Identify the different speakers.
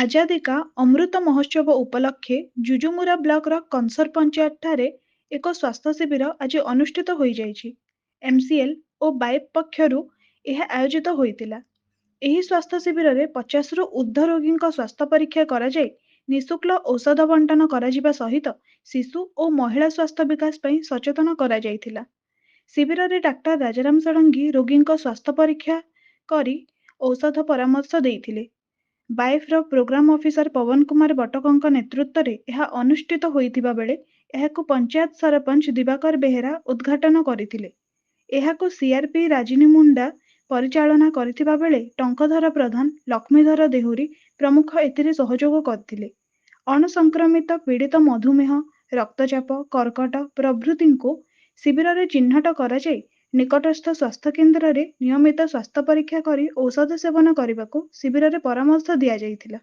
Speaker 1: ଆଜାଦୀ କା ଅମୃତ ମହୋତ୍ସବ ଉପଲକ୍ଷେ ଯୁଯୁମୁରା ବ୍ଲକର କଂସର ପଞ୍ଚାୟତ ଠାରେ ଏକ ସ୍ୱାସ୍ଥ୍ୟ ଶିବିର ଆଜି ଅନୁଷ୍ଠିତ ହୋଇଯାଇଛି। ଏମସିଏଲ ଓ ବାଏବ ପକ୍ଷରୁ ଏହା ଆୟୋଜିତ ହୋଇଥିଲା। ଏହି ସ୍ୱାସ୍ଥ୍ୟ ଶିବିରରେ 50 ରୁ ଉର୍ଦ୍ଧ୍ୱ ରୋଗୀଙ୍କ ସ୍ୱାସ୍ଥ୍ୟ ପରୀକ୍ଷା କରାଯାଇ ନିଃଶୁକ୍ଲ ଔଷଧ ବଣ୍ଟନ କରାଯିବା ସହିତ ଶିଶୁ ଓ ମହିଳା ସ୍ୱାସ୍ଥ୍ୟ ବିକାଶ ପାଇଁ ସଚେତନ କରାଯାଇଥିଲା। ଶିବିରରେ ଡାକ୍ତର ରାଜାରାମ ଷଡ଼ଙ୍ଗୀ ରୋଗୀଙ୍କ ସ୍ୱାସ୍ଥ୍ୟ ପରୀକ୍ଷା କରି ଔଷଧ ପରାମର୍ଶ ଦେଇଥିଲେ। ବାଏଫ୍ର ପ୍ରୋଗ୍ରାମ ଅଫିସର ପବନ କୁମାର ବଟକଙ୍କ ନେତୃତ୍ୱରେ ଏହା ଅନୁଷ୍ଠିତ ହୋଇଥିବା ବେଳେ ଏହାକୁ ପଞ୍ଚାୟତ ସରପଞ୍ଚ ଦିବାକର ବେହେରା ଉଦ୍ଘାଟନ କରିଥିଲେ। ଏହାକୁ ସିଆରପି ରାଜିନୀ ମୁଣ୍ଡା ପରିଚାଳନା କରିଥିବା ବେଳେ ଟଙ୍କଧର ପ୍ରଧାନ, ଲକ୍ଷ୍ମୀଧର ଦେହୁରୀ ପ୍ରମୁଖ ଏଥିରେ ସହଯୋଗ କରିଥିଲେ। ଅଣସଂକ୍ରମିତ ପୀଡ଼ିତ ମଧୁମେହ, ରକ୍ତଚାପ, କର୍କଟ ପ୍ରଭୃତିଙ୍କୁ ଶିବିରରେ ଚିହ୍ନଟ କରାଯାଇ ନିକଟସ୍ଥ ସ୍ୱାସ୍ଥ୍ୟକେନ୍ଦ୍ରରେ ନିୟମିତ ସ୍ୱାସ୍ଥ୍ୟ ପରୀକ୍ଷା କରି ଔଷଧ ସେବନ କରିବାକୁ ଶିବିରରେ ପରାମର୍ଶ ଦିଆଯାଇଥିଲା।